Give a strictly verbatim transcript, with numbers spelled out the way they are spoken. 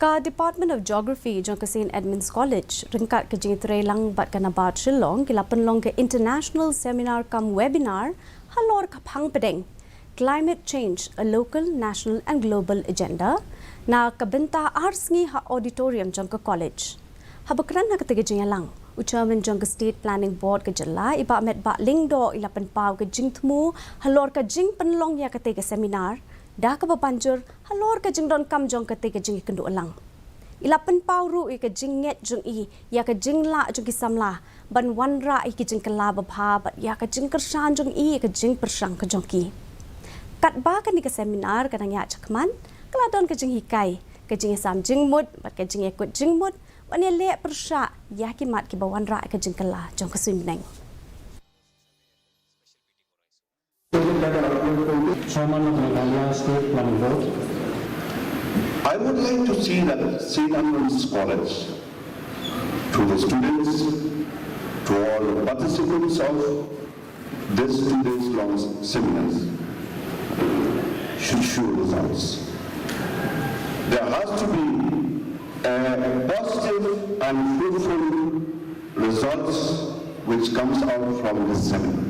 Ka Department of Geography jong ka St Edmund's College ryngkat ka jingtrei lang bad ka NABARD Shillong ki la pynlong ka International Seminar cum Webinar halor ka phangpdeng Climate Change: A Local, National and Global Agenda na ka bynta ar sngi ha auditorium jong ka college. Haba kren ha katei ka jingïalang, u Chairman jong ka State Planning Board ka jylla, i Bah Metbah Lyngdoh, i la pynpaw ka jingthmu halor ka jingpynlong ïa katei ka seminar da kaba ban jur halor ka jingdonkam jong katei ka jingïakynduh lang. I la pynpaw ruh ïa ka jingngeit jong i ïa ka jinglah jong ki samla ban wanrah ïa ki jingkylla babha bad ïa ka jingkyrshan jong i ïa ka jingpyrshang ka jong ki. Katba kane ka seminar ka dang ïaid shakhmat, ka la don ka jinghikai, ka jingïasam jingmut bad ka jingïakut jingmut ban ïaleh pyrshah ïa ki mat kiba wanrah ïa ka jingkylla jong ka suiñbneng. Chairman of Meghalaya State Planning Board. I would like to see that St Edmund's College, to the students, to all the participants of this two days long seminars, should show results. There has to be a positive and fruitful results which comes out from this seminar.